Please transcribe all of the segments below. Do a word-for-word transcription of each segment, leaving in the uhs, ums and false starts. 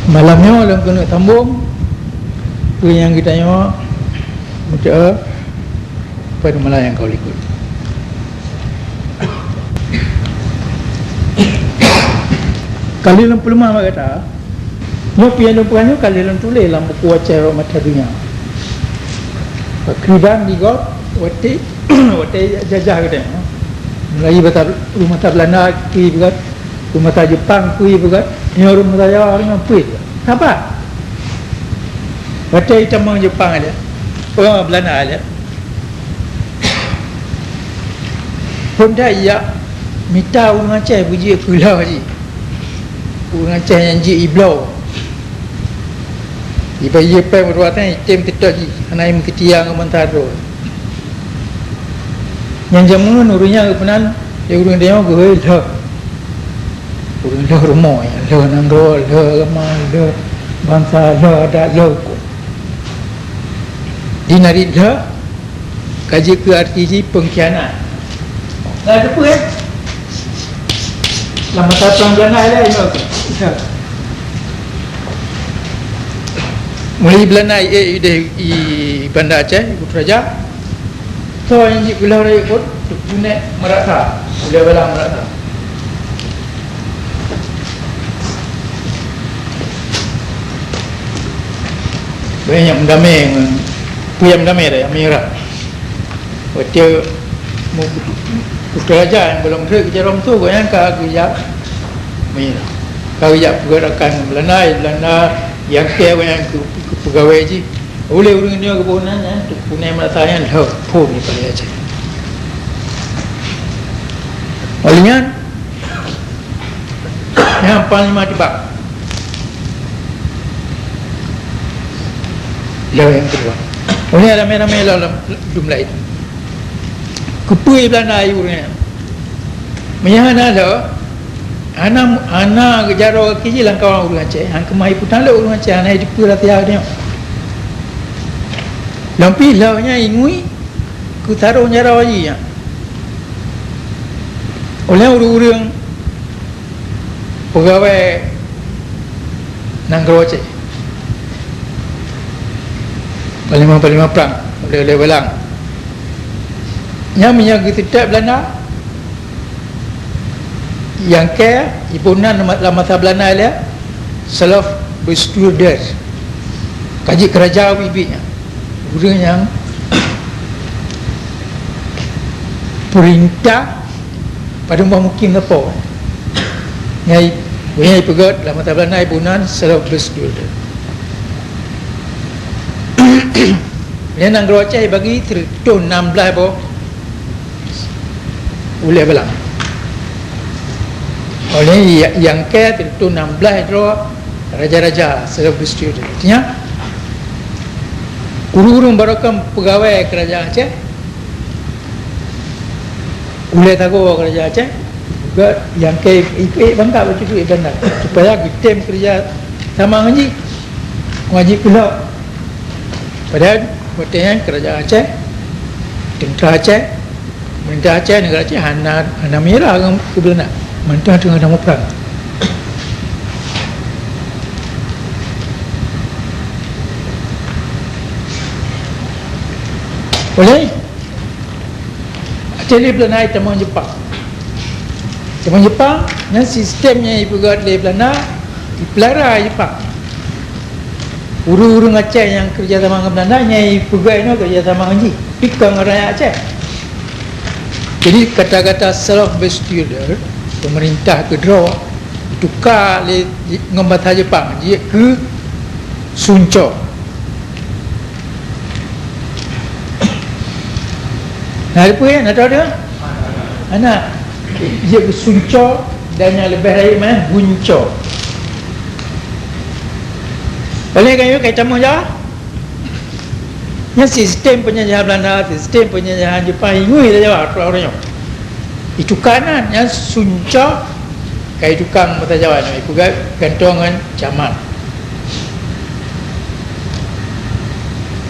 Malam nyoe lôn keuneuk sambông peue nyang geutanyoe, meuteue pada malam nyang ka likot. Ka lheueh lôn peuleumah bak gata, nyoe peue nyang lôn peugah nyoe ka lheueh lôn tuléh lam buku Aceh Rot Mata Donya. Pakriban di gob watèe, watèe jajah geutanyoe. Mulai basa, rhueng basa Beulanda kui peugah, rhueng basa Jeupang kui peugah, nyoe rhueng basa Jawa nyoe kui peugah. Saban. Watèe itamong Jeupang lé, oh, Beulanda lé. Phôn that ijak mita ureueng Aceh beujeuet keu lheueh jih. Ureueng Aceh nyang jeuet ibloe. Iba ié péng meudua teng item teutot jih, hana imeukeutiya ngon bansa droe. Nyang jameun ureueng nyan geupeunan lé ureueng tanyoe geuhôi lheueh. Ureueng lheueh rumoh, lheueh nanggroe, lheueh agama, lheueh bansa, lheueh adat, lheueh hukôm. Di narit lheueh ka jeuet keu arti jih pengkhianat. Nah, teupeue, eh? Lam masa prang Beulanda ilèe, inoe. Mulai Beulanda i, i, i, i Banda Aceh, i Kuta Raja. Soe nyang jeuet keu lheueh rayeuk phôn, Teungku Nèk Meuraksa, ulèe Balang Meuraksa. Bèk nyang meudamé ngon, peue nyang meudamé deh, nyang meunyeurah. Watèe mu-, Kuta Raja nyang gohlom trép keu jaroe musoh, gobnyan ka geujak meunyeurah. Ka geujak peugöt rakan ngon Beulanda, Beulanda nyang keu, keu peugawèe jih. Ulèe ureueng nyoe geuboh nan, nyan Teungku Nèk Meuraksa nyan lheueh phôn di Banda Aceh. Óh lheueh nyan, nyan Panglima Tibak. Lheueh nyang keudua. Óh lheueh ramé-ramé lom, lom, lom laén. Keupeue Beulanda ayue ureueng nyan? Meunyo hana lheueh, hana, hana geujaroe gaki jih lam kawan ureueng Aceh, han keumah ipeutalok ureueng Aceh, hana jiteupeue rahsia geutanyoe. Lom pih lheueh nyan ingui keu sarông jaroe jih nyan. Óh lheueh ureueng-ureueng peugawèe nanggroe Aceh, panglima-panglima prang, ulèe-ulèe balang. Nyan meunyo geuseutôt Beulanda, nyang keu iboh nan lam masa Beulanda ilèe, Zelfbestuurder. Ka jeuet keu raja ubit-ubit nyan. Ureueng nyang peurintah padum boh mukim sapo. Nyan, nyan ipeugöt lam masa Beulanda iboh nan Zelfbestuurder. Nyan nanggroe Aceh ibagi sireutoh nam blaih boh ulèe balang. Óh lheueh nyang keu sireutoh nam blaih droe raja-raja Zelfbestuurder. Artinya, ureueng-ureueng barô kon peugawèe Keurajeuen Aceh, ulèe sagoe Keurajeuen Aceh, juga nyang keu ikôt bangka bacut duek Beulanda, supaya geutem keureuja sama ngon jih, ngon jih peulhok. Padahai watèe nyan Keurajeuen Aceh, teuntra Aceh, Pemerintah Aceh, negara Aceh hana, hana meunyeurah ngon keu Beulanda. Mantong teungoh na muprang. Oleh Aceh lé Beulanda itamong Jeupang. Itamong Jeupang, nyan sistem nyang ipeugöt lé Beulanda, ipeulara Jeupang. Ureueng-ureueng Aceh nyang keureuja sama ngon Beulanda, nyang ipeugöt inoe keureuja sama ngon jih, pi kon ngon rakyat Aceh. Jadi, kata-kata Zelfbestuurder, pemerintah keudroe, ituka lé, ngon basa Jeupang, jeuet keu sunco. Na teupeue, na tahu dia? Anak. Jeuet keu sunco dan nyang leubeh rayeuk meunan gunco. Oleh kayu kai tamu ja. Nyan sistem penjajahan Belanda, sistem penjajahan Jepang, ingui dah Jawa, ureueng nyoe. Ituka nan, nyan sunco, kai tukang mata Jawa nyoe, ipeugah gantongan camat.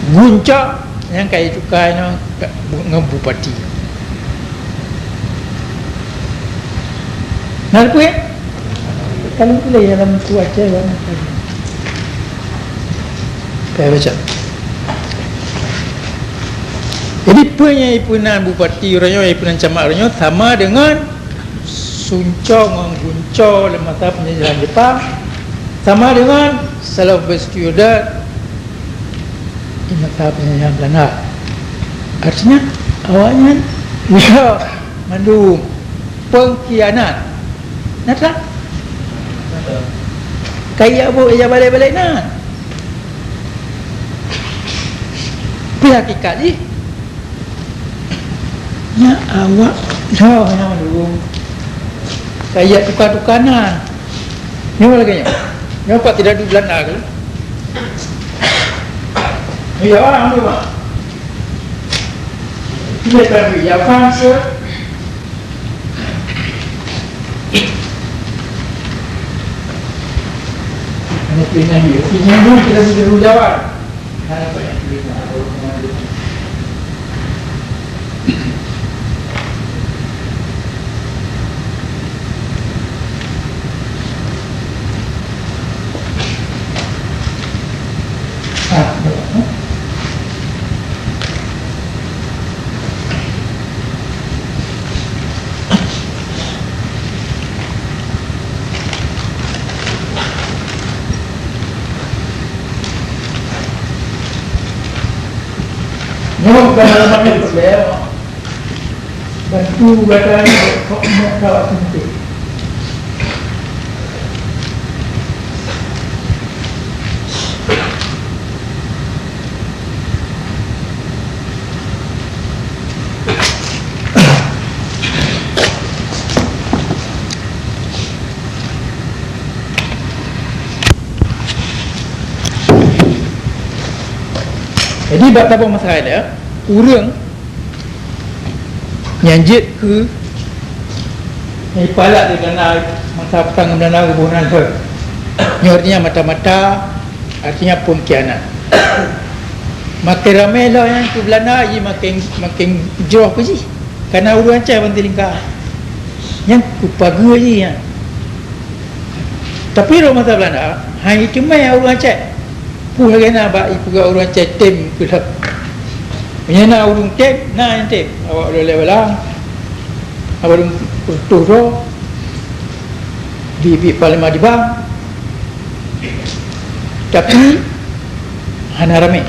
Gunco, Nyang ka jituka nyoe ka, bu-, ngon bupati. Na leupah? Kalau boleh dalam buku Aceh, awak nak tanya. Saya baca. Jadi, peue nyang jipeunan bupati uroe nyoe, jipeunan camat uroe nyoe, sama dengan Sun Choe ngon Gun Choe lam masa penjajahan Jepang, sama dengan Slavoj Studebaker di masa penjajahan Belanda. Artinya, awaknyan bisa mandum pengkhianat. Nyata? Kaya bu, ya balik-balik na. Tapi hakikat jih, nya awak lheueh nyan dulu. Kaya tuka-tuka na. Nyoe lagèe nyoe. Nyoe pat tidak duek Belanda ke? Ya, orang tu, Pak. Dia tak beri, ya, faham, sir? Hanya kena dia. Okey, nyambung kita punya dulu jawab. Hanya banyak cerita. Nyoe bukan dalam banyak problem. Bantu gata ni, kok nak kawak sempit. Jadi, bak tabông masalah dia, ureueng nyang jeuet keu nyang jipalak di Belanda masa petang Belanda geuboh nan thon. Nyoe artinya mata-mata, artinya pengkhianat. Makin ramé lom nyan keu Belanda, ji makin, makin jroh keu jih. Karena ureueng Aceh banti lingka. Nyan kupageue jih nyan. Tapi rot masa Belanda, hana jiteumé ureueng Aceh. Peue lagèe na bak ipeugah ureueng Aceh tem keu lheueh. Meunyoe na ureueng tem, na nyang tem. Awak lôn lé bala, awak lôn peutoh droe, di, di Palema Dibang. Tapi hana ramé.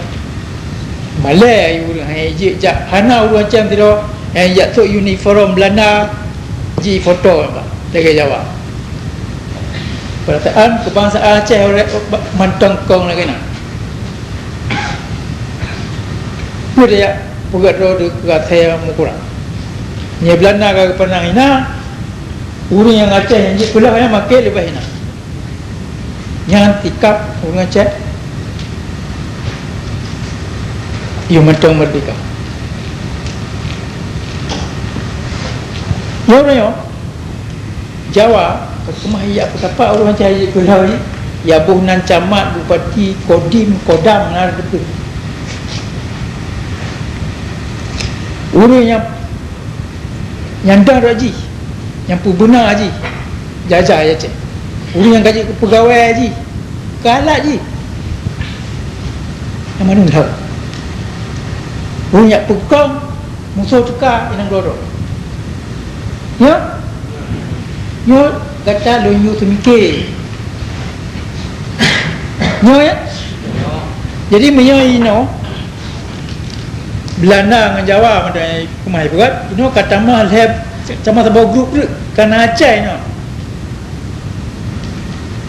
Malèe ureueng hai jeuet jak, hana ureueng Aceh sidroe nyang jak sôk uniform Belanda jifoto lagèe Jawa. Peurataan keubangsaan Aceh mantong kong lagèe na. Peue jak peugah droe keu asai meukurang. Nyoe Belanda ka geupeunang hina, ureueng nyang Aceh nyang jeuet peulheueh nyan makin leubeh hina. Nyan sikap ureueng Aceh, yôh mantong meurdeka. Nyoe uroe nyoe, Jawa, ka keumah jak peusapat ureueng Aceh jeuet keu lheueh, ya boh nan camat, bupati, kodim, kodam, na teupeue. Ureueng nyang Nyang dong rot jih, nyang peubeuna jih, jajah ya cit. Ureueng nyang ka jeuet keu peugawée jih, galak jih. Nyang mandum lheueh. Ureueng nyang peukong musoh teuka inong keudroe. Nyoe, nyoe gata lôn yue seumiké. Nyoe ya. Jadi meunyoe inoe Belanda ngon Jawa mantong keumah ibuet, inoe ka tamah lhèe, tamah saboh grup treuk, ka na Aceh inoe.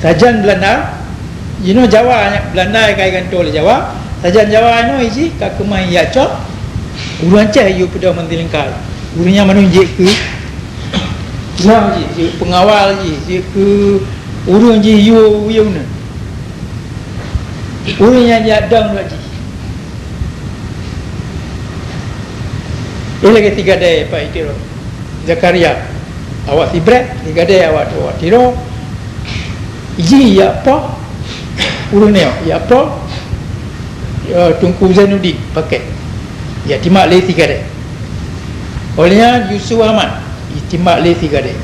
Sajan Belanda, inoe Jawa, Belanda ka igantoe lé Jawa, sajan Jawa inoe jih ka keumah ijak cok, ureueng Aceh yue peudong Manti Lingkai. Ureueng nyan mandum jeuet keu, jeuet keu peungawal jih, jeuet keu ureueng jih yue, yue nyan. Ureueng nyang jak dong rot jih. Éh lagèe si gadée Pak Itiro, Zakaria, awak sibrek, si gadée awak tu, awak Tiro. Jih jak po, ureueng nyoe jak po, eh, Teungku Zainuddin pakai. Jitimbak lé si Gadai. Óh lheueh nyan Yusuf Ahmad jitimbak lé si Gadai.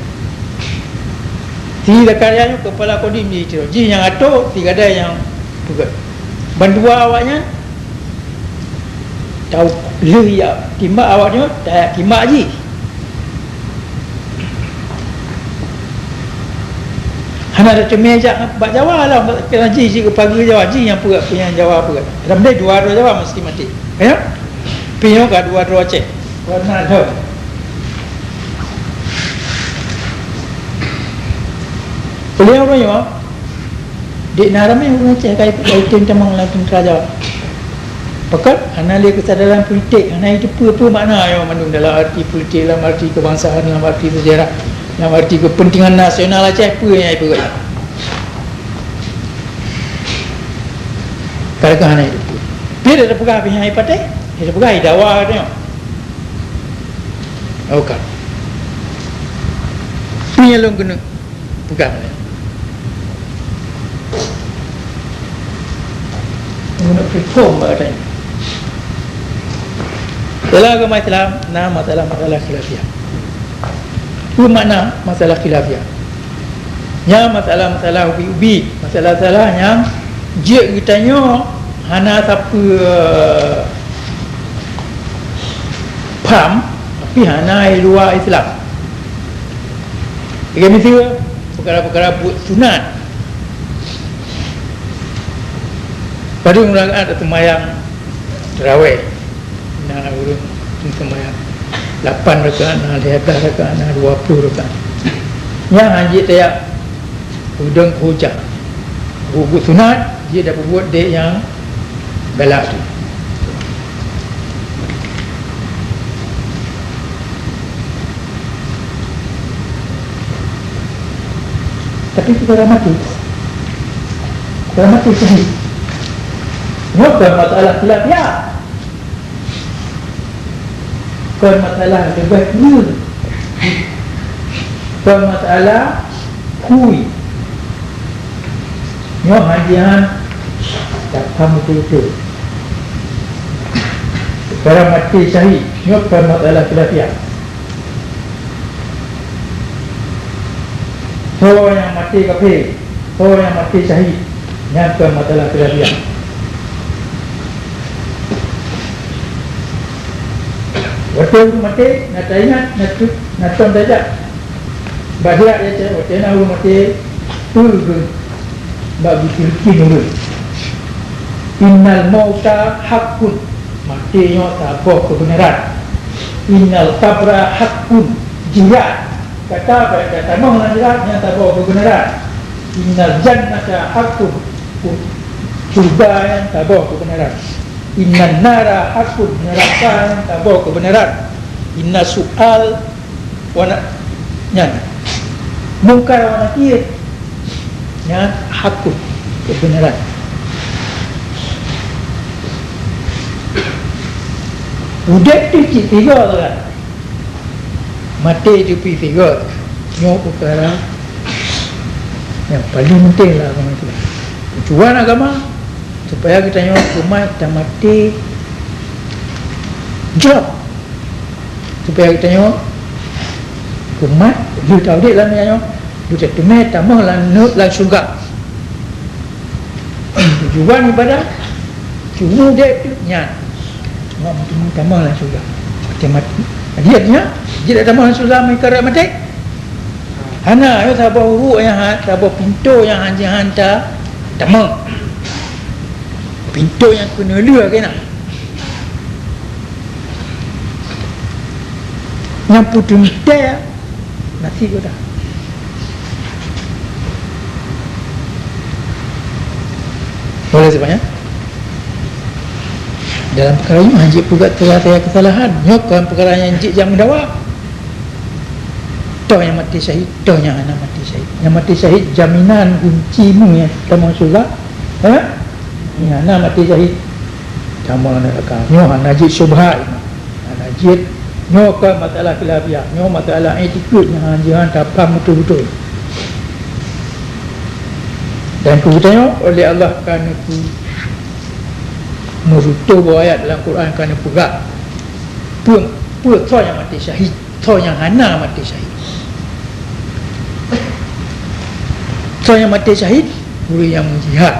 Si Zakaria nyoe keupala Kodim jih, jih nyang atô, si Gadai nyang peugöt. Bandua awaknyan tau lheueh jak timbak awaknyoe, tajak timbak jih. Hana tateumé jak bak Jawa lah, keunan jih, jih keu pageue Jawa, jih nyang peugöt, nyang Jawa peugöt. Lam deh dua droe Jawa meusti maté. Ya? Pih nyoe ka dua droe Aceh. Warna lheueh. Beliau nyoe, dek na ramé ureuëng Aceh ka ikut, ka ikut tamong lam teuntra Jawa. Pakon? Hana lé keusadaran politik, hana jiteupeue peue makna nyoe mandum dalam arti politik, dalam arti kebangsaan, dalam arti sejarah, dalam arti kepentingan nasional Aceh, peue nyang ipeugah. Kadang hana jiteupeue. Tapi dia peugah pih nyang ipatéh, dia peugah idawa katanya. Oh, kan. Ini yang lôn kena pegang. Menurut hukum, katanya. Dalam agama Islam, na masalah-masalah khilafiyah. Peue makna masalah khilafiyah? Nyan masalah-masalah ubi-ubi, masalah-masalah nyang jeuet geutanyoe hana sapeue pham, tapi hana i luwa Islam. Lagèe miseue, peukara-peukara buet sunat. Padum rakaat seumayang tarawih. Na ureuëng seumayang lapan rakaat, na lhèe blah rakaat, na dua ploh rakaat. Nyan hana jeuet tajak peudong keu hujah. Buet-buet sunat jeuet tapeubuet dek nyang galak tu. Tapi peukara maté, peukara maté syahid. Nyoe kon masalah khilafiyah. Kon masalah leubeh kureueng. Kon masalah khui. Nyoe hana jihan tapham beutôi-beutôi. Peukara maté syahid, nyoe kon masalah khilafiyah. Soe nyang maté kafé, soe nyang maté syahid, nyan kon masalah khilafiyah. Watèe ureuëng maté, na taingat, na tu-, na ton tajak bajak ya, cak watèe na ureuëng maté, peue geuh bak geukireuki ureuëng. Innal mauta haqqun, maté nyoe saboh keubeunaran. Innal qabra haqqun, jeurat, gata bak gata tamong lam jeurat nyan saboh keubeunaran. Innal jannata haqqun, syeuruga nyan saboh keubeunaran. Innan nara haqqun, neuraka nyan saboh keubeunaran. Inna su'al wa na-, nyan, Mungkar wa Nakir nyan haqqun, keubeunaran. Udép tu cit tiga tu kan. Maté tu pih tiga tu. Nyoe peukara nyang paleng penting lam agama Islam. Tujuan agama, supaya geutanyoe keumat tamaté jroh. Supaya geutanyoe keumat lheueh taudép lam donya nyoe, beutateumé tamong lam, lam syeuruga. Tujuan ibadah, cuma udép tu nyan. Cuma meuteumé tamong lam syeuruga. Maté-maté. Jadi, artinya, jeuet tamong lam syeuruga meunyo karab maté? Hana, nyoe saboh uruek nyang ha-, saboh pintoe nyang han jihan ta-, tamong. Pintoe nyang keuneulheueh keunan. Nyang peuteuntèe nasib geutanyoe. Oleh sebab nyan, dalam peukara nyoe hana jeuet peugah teuka-teuka keusalahan. Nyoe kon peukara nyang jeuet jak meudawa. Toh nyang maté syahid, toh nyang hana maté syahid. Nyang maté syahid jaminan gunci mu nyang tamong syeuruga. Ha? Nyang hana maté syahid tamong neuraka. Nyoe hana jeuet syubhat. Hana jeuet. Nyoe kon masalah khilafiyah. Nyoe masalah iktikeuet nyang hana jihan tapham beutôi-beutôi. Dan keu geutanyoe, oleh Allah ka neupeu-, meureutôh boh ayat dalam Quran ka neupeugah, Peue, peue soe nyang maté syahid? Soe nyang hana maté syahid? Soe nyang maté syahid? Ureuëng nyang meujihad.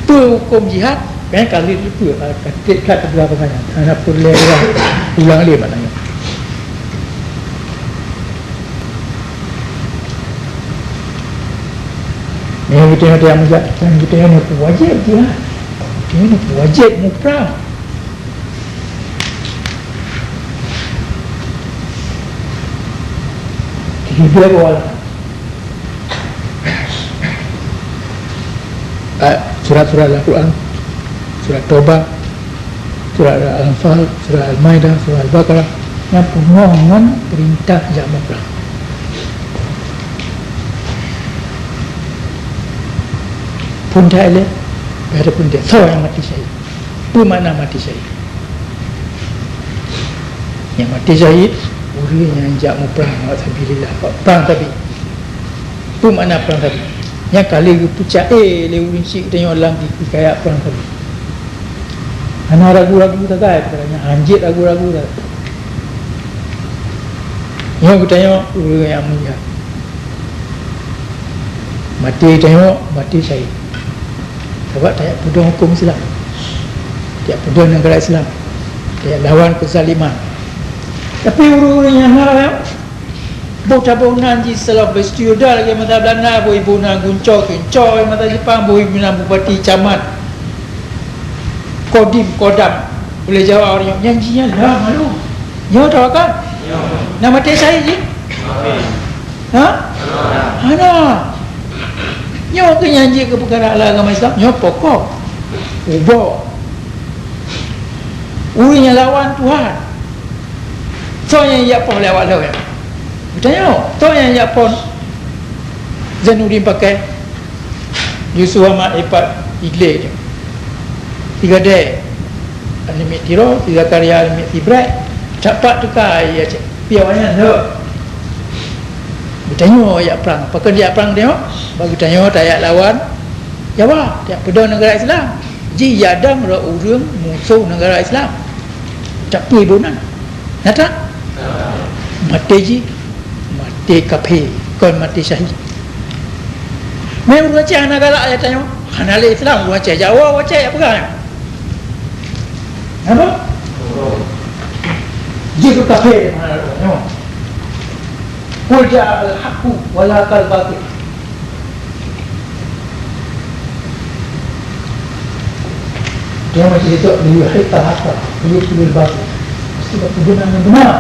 Peue huköm jihad? Kan ka lheueh peue, ka, ka, ka teupeugah nyan. Hana peureulée ulang, ulang lé makna nyan. Nyoe geutanyoe nyang meujak, nyoe geutanyoe nyang wajéb jihad. Geutanyoe nyang wajéb muprang. Tiga bulan. Ah, surat-surat Al-Quran, surat Taubah, surat Al-Anfal, surat Al-Maidah, surat Al-Baqarah, nyang peugah ngon peurintah jak muprang. Phôn that ilée, bèk ada phôn that. Soe nyang maté syahid? Peue makna maté syahid? Nyang maté syahid, ureuëng nyang jak muprang fi sabilillah, prang sabi. Peue makna prang sabi? Nyang ka lheueh geupeucaya lé ureuëng syik tanyoe lam hikayat prang sabi. Hana ragu-ragu sagai peukara nyan, hanjeuet ragu-ragu sagai. Nyoe geutanyoe ureuëng nyang mulia. Maté tanyoe, maté syahid. Sabab tajak peudong huköm Islam, tajak peudong neugara Islam, tajak lawan keuzaliman. Tapi ureuëng-ureuëng nyang hana, boh taboh nan jih seuleuh bestiodal lagée masa Belanda, boh iboh nan gunco-gunco lagée masa Jepang, boh iboh nan bupati, camat, kodim, kodam, ulée Jawa ureuëng nyan, nyan jih nyan lah malu. Nyoe tawakal? Nyoe. Na maté syahid jih? Amin. Ha? Hana. Nyoe keuh nyang jeuet keu peukara lam agama Islam, nyoe pokok. Ubak ureuëng nyang lawan Tuhan. Soe nyang jak poh lé awak lôn? Geutanyoe, soe nyang jak poh Zainuddin Pakai? Yusuf Ahmad Ipat Idle nyoe. Sigadée aneuk miet Tiro, si Zakaria aneuk miet Sibrek, capat teuka i Aceh. Pi awaknyan lheueh. Geutanyoe jak prang. Pakon jak prang tanyoe? Bak geutanyoe tajak lawan Jawa, tajak peudong neugara Islam. Jih jak dong rot ureuëng musoh neugara Islam. Tapi iboh nan. Nyata? Maté jih, maté kafé, kon maté syahid. Mé ureuëng Aceh hana galak lé tanyoe, hana lé Islam ureuëng Aceh. Jawa ureuëng Aceh jak peugah nyan. Napa? Jih keu kafé hana lé tanyoe. Qul ja'al haqqu wa zahaqal batil. Dia masih hidup, liyuhiqqal haqqa wa yubtilal batil. Mesti berkebenaran yang benar.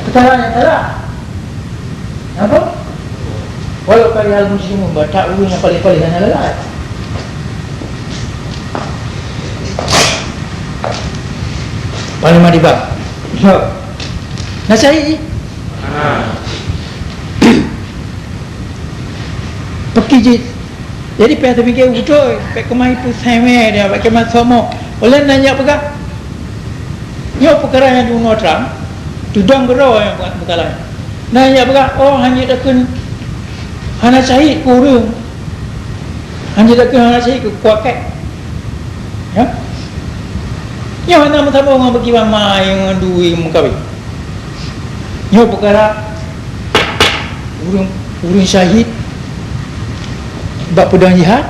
Perkara yang salah. Apa? Walau karihal musyrikun, batak ureuëng nyang paléh-paléh hana lalai. Paléh madiba. Jawab. Nasihat. Peuki jih. Jadi, payah teupike beutôi, bèk keumah ipeuseumé dia, bèk keumah somoh. Ulôn nanya peugah, nyoe peukara nyang diunoe trang, tudang keudroe nyang bukan meukalah. Nanya peugah, oh, hana takheun hana syahid keu ureuëng. Hana takheun hana syahid keu kuakèe. Ya? Nyoe hana meusaboh ngon beuki mama nyang ngon dui meukawen. Nyoe peukara ureuëng, ureuëng syahid bak peudong jihad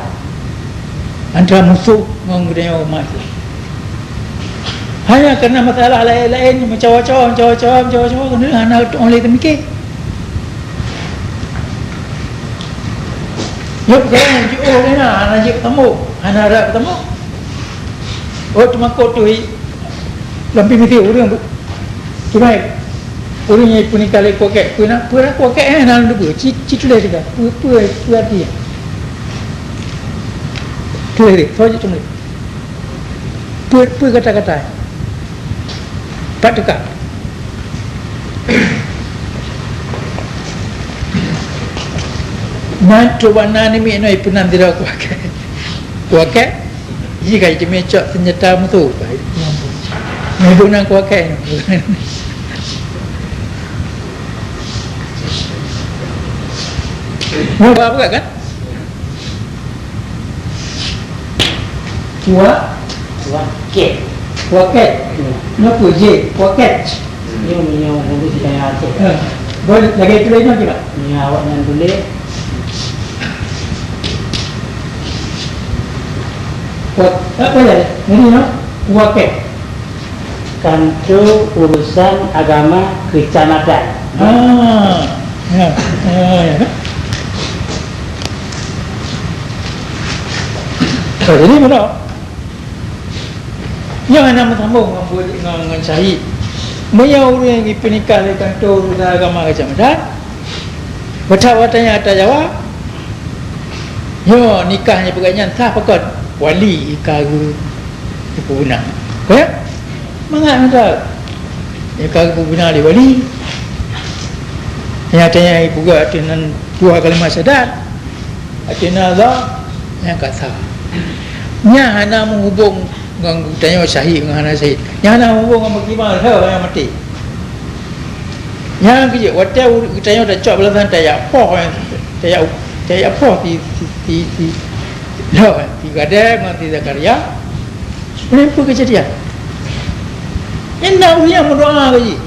antara musoh ngon geutanyoe umat Islam. Hanya karena masalah laén-laén, meucawa-cawa, meucawa-cawa, meucawa-cawa, keuneuk hana oleh teumike. Nyoe peukara nyang jiôh lé na, hana jeuet tamong, hana rab tamong. Oh, teumakot tu hi, lam pi misi ureuëng tu. Cuma ureuëng nyang peunikah lé kuakèe, peue na, peue na kuakèe, eh, na lôn teupeue, ci, ci tuléh teuka, peue, peue, peue arti nyan. Tuléh deh, soe jeuet tuléh. Peue, peue kata-kata. Pat teuka. Na coba na nimiek noi peunan sidroe kuakèe. Kuakèe, jih ka jiteumé cok seunjata musoh. Meubunan kuakèe. Nyoe apa kan? Kuak, kuakèe. Wakèt. Nyoe peue jih? Wakèt. Nyoe, nyoe, nyoe sitaya Aceh. Eh, boleh lagèe tuléh nyoe cit, Pak? Nyoe awaknyan tuléh. Wa-, eh, boleh. Jadi, nyoe, wakèt. Kantor Urusan Agama Kecamatan. Ah, ya, ya, ya. Oh, jadi, mana? Nyoe hana meusambông ngon buet, ngon, ngon syahid. Meunyoe ureueng jipeunikah lé kantô urusan agama keucamatan, beutak watèe nyan ata Jawa, nyoe nikah nyang peugah nyan sah pakon? Wali ka geu-, geupeuguna. Ka ya? Mangat mantap. Nyang ka geupeuguna lé wali. Nyang watèe nyan ipeugah ateueh nan dua kalimat syahadat. Akhirnya Allah nyang ka sah. Nyan hana meuhubông ngon geutanyoe syahid ngon hana syahid. Nyan hana meuhubông ngon meukiban lheueh nyang maté. Nyan keuh jeuet, watèe geutanyoe tacok balasan tajak poh, tajak, tajak poh si, si, si, si, lheueh si Gadèe ngon si Zakaria. Sebenarnya peue keujadian? Nyan na ureueng nyang meudoa lagi.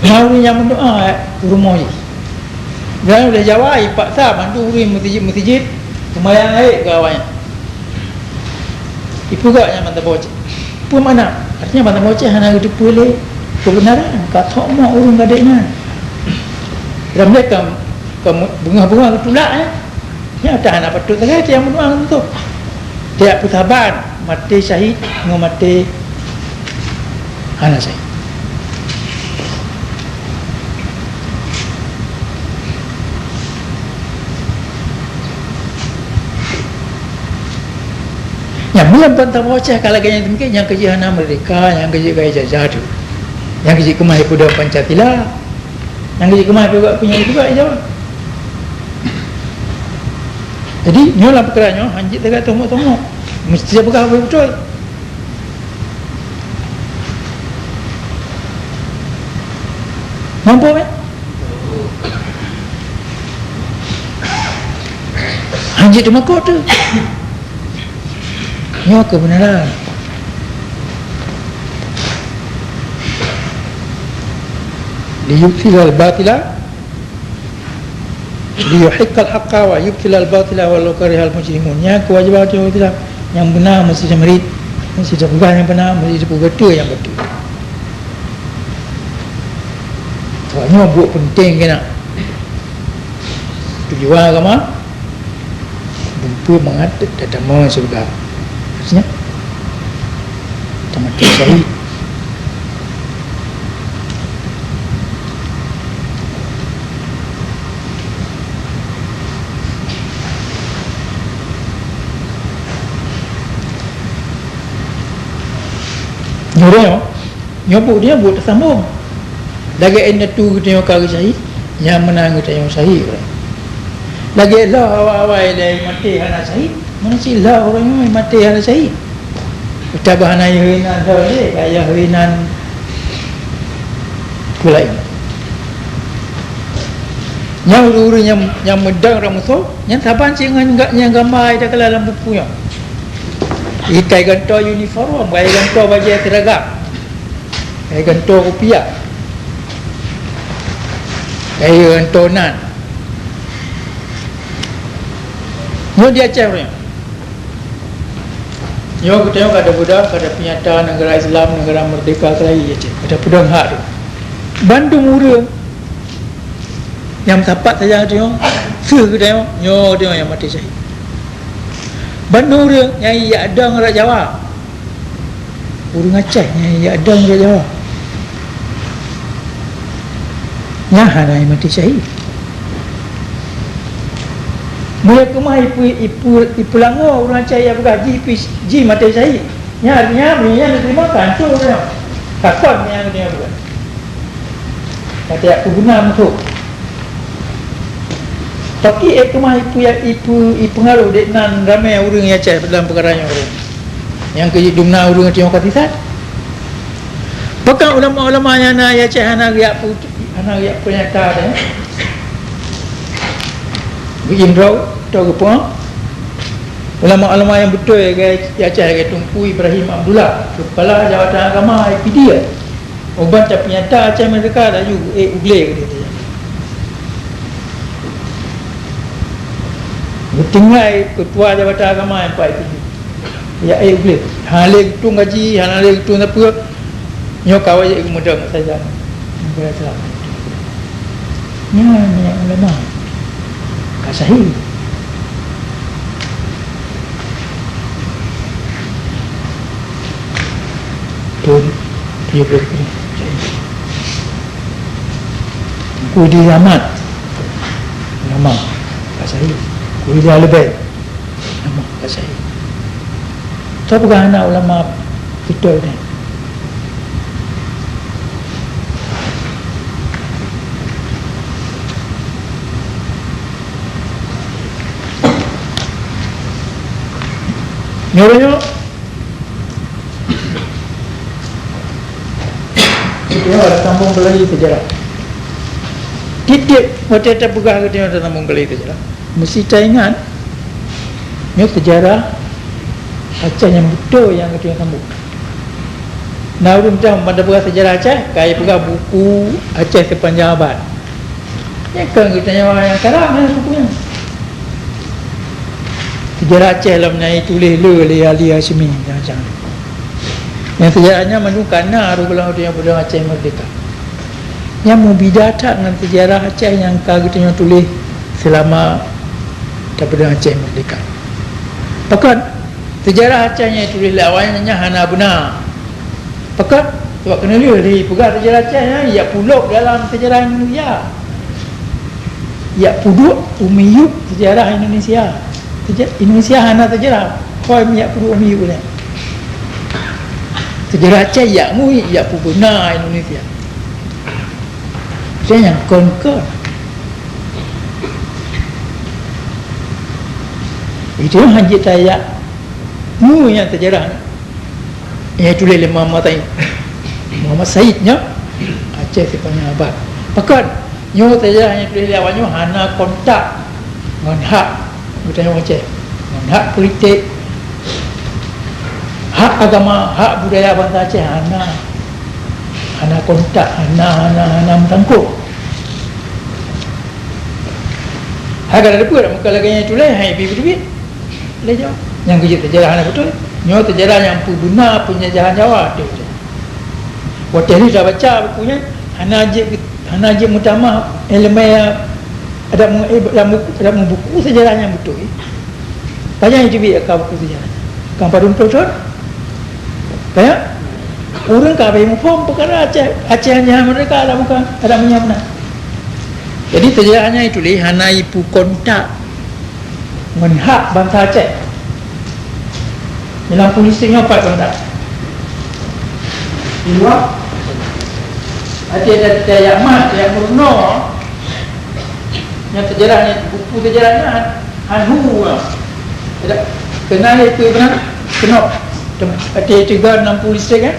Na ureueng nyang meudoa u rumoh jih. Dan ulèh Jawa ipaksa mandum ureueng meuseujid-meuseujid seumayang gaéb keu awaknyan. Ipeugah nyan mantong boceh. Peue makna? Artinya mantong boceh hana geuteupeue lé keubeunaran, ka thok mok ureueng gadek nyan. Lam lé ka, ka beungoh-beungoh geutulak, eh. Nyata hana patôt sagai tiang meudoa ngon tu. Tiang peusaban maté syahid ngon maté hana syahid. Nyang bulan ban taboh cah ka lagèe nyang teumikir, nyang keujeuet hana meurdeka, nyang keujeuet gaya jajah tu. Nyang keujeuet keumah ipeudong Pancasila. Nyang keujeuet keumah ipeugah punya ipeugah Jawa. Jadi, nyoe lam peukara nyoe, hanjeuet taga tomok-tomok. Meusti tapeugah beutôi. Mampu, kan? Hanjeuet teumakot tu. Nyoe keubeunaran. Liyubtilal batila Liyuhiqqal haqqa wa yubtilal batila walau karihal mujrimun. Nyan keuwajéban ureueng Islam. Nyang beuna meusti tameurit, meusti tapeugah nyang beuna, meusti tapeugah nyang beutôi. Sebab nyoe buet peunteng keunan. Tujuan agama, beupeu mangat tatamong syeuruga. Maksudnya, tamati syahid. Nyoe, nyoe buet nyoe buet teusambông. Lagèe indatu geutanyoe ka geusyahid, nyang meunan geutanyoe syahid. Lagèe lheueh awai-awai lé maté hana syahid, meunan cit lheueh ureueng nyoe maté hana syahid. Tabah hana yah inan lheueh lé, ka yah inan peue laén. Nyan ureueng-ureueng nyang, nyang meudong rot musoh, nyan saban cit ngon ga-, nyang gamba ida kala lam buku nyoe. Ikai gantoe uniform, kai gantoe bajèe seragam. Kai gantoe kupiah. Kai gantoe nan. Nyoe di Aceh ureueng. Nyoe geutanyoe ka tapeudong, ka tapeunyata neugara Islam, neugara meurdeka keu rakyat Aceh. Ka tapeudong hak tu. Bandum ureueng nyang meusapat sajan geutanyoe, seuh geutanyoe, nyoe geutanyoe nyang maté syahid. Bandum ureueng nyang ijak dong rot Jawa. Ureueng Aceh nyang ijak dong rot Jawa. Nyan hana maté syahid. Meunyoe keumah ipe-, ipe-, ipeulango ureueng Aceh nyang peugah jih pi-, jih maté syahid. Nyan, nyan, nyan diterima kan tu ureueng. Takon nyang dia peugah. Kata yak peuguna musoh. Tapi, eh, keumah ipe-, ipe-, ipeungaruh dek nan ramé ureueng Aceh dalam peukara nyoe ureueng. Nyang keu dumna ureueng teuh ka sisat. Pakon ulama-ulama nyang na Aceh hana riak pu-, hana riak peunyata deh. Geuinrau atau geupeue? Ulama-ulama nyang beutôi lagèe, di Aceh lagèe Teungku Ibrahim Abdullah, Keupala Jabatan Agama I P D A. Uban tapeunyata Aceh Merdeka laju ék u glé keu dia. Geutinggai Keutua Jabatan Agama nyang pat I P D A. Ya ék u glé. Hana lé geutueng gaji, hana lé geutueng sapeue. Nyoe ka wajéb geumeudong sajan. Nyan minyak ulama. Ka sahih. Thôn tujuh belas. Kudi Ahmad. Ulama. Ka sahih. Kudi Ahlul Bait. Nama kasih. Tau peugah aneuk ulama beutôi nyan. Nyoe, nyoe. Kita ada sambung lagi sejarah. Tiep-tiep watèe tapeugah, kita ada sambung lagi sejarah. Meusti taingat, nyoe seujarah Aceh nyang beutôi nyang geutanyoe sambông. Na ureueng mantong ban tapeugah seujarah Aceh, ka jipeugah buku Aceh Sepanjang Abad. Nyan kon geutanyoe nyang karang nyan buku nyan. Seujarah Aceh lom nyan jituléh le lé Ali Hasyimi macam-macam. Nyang seujarah nyan mandum ka na rôh gohlom geutanyoe peudong Aceh Merdeka. Nyan meubida that ngon seujarah Aceh nyang ka geutanyoe tuléh seulama tapeudong Aceh Merdeka. Pakon seujarah Aceh nyang tuléh lé awaknyan nyan hana beuna. Pakon? Sabab keuneulheueh lé peugah seujarah Aceh nyan, jak pulop dalam seujarah Indonesia. Jak peuduek u miyueb seujarah Indonesia. Seja-, Indonesia hana seujarah. Kon jak peuduek u miyueb nyan. Seujarah Aceh jak ngui, jak peubeuna Indonesia. Saya nyang kon-kon. Itu yang hajat saya. Mu yang sejarah ni. Yang tulis lé Muhammad Said. Muhammad Said nyoe Aceh Sepanjang Abad. Pakon nyoe sejarah yang tulis lé awak nyoe hana kontak ngon hak geutanyoe Aceh. Ngon hak politik, hak agama, hak budaya bansa Aceh hana, hana kontak, hana, hana, hana meusangkot. Hai ka na teupeue dak muka lagèe nyan tuléh, hai bi beuteubiet. Lé nyoe nyang geujeuet seujarah hana beutôi. Nyoe seujarah nyang peubeuna peunjajahan Jawa teuh. Watèe lheueh tabaca buku nyan, hana jeuet, hana jeuet meutamah ileumèe adak mu-, eh, lam buku, lam buku seujarah nyang beutôi. Panyang jiteubiet ka buku seujarah. Ka padum ploh thon. Kaya ureueng ka habéh muphom peukara Aceh, Aceh nyan meurdeka lam muka, lam nyan meunan. Jadi seujarah nyan jituléh hana jipeukontak ngon hak bansa Aceh. Dalam polisi nyoe pat kontak. Di luar. Até ada, ada yak mat, yak meurunoe. Nyang seujarah nyan, buku seujarah nyan han, han hu. Ada kenal itu benar? Kenop. Tem-, até tiga enam puluh listrik kan?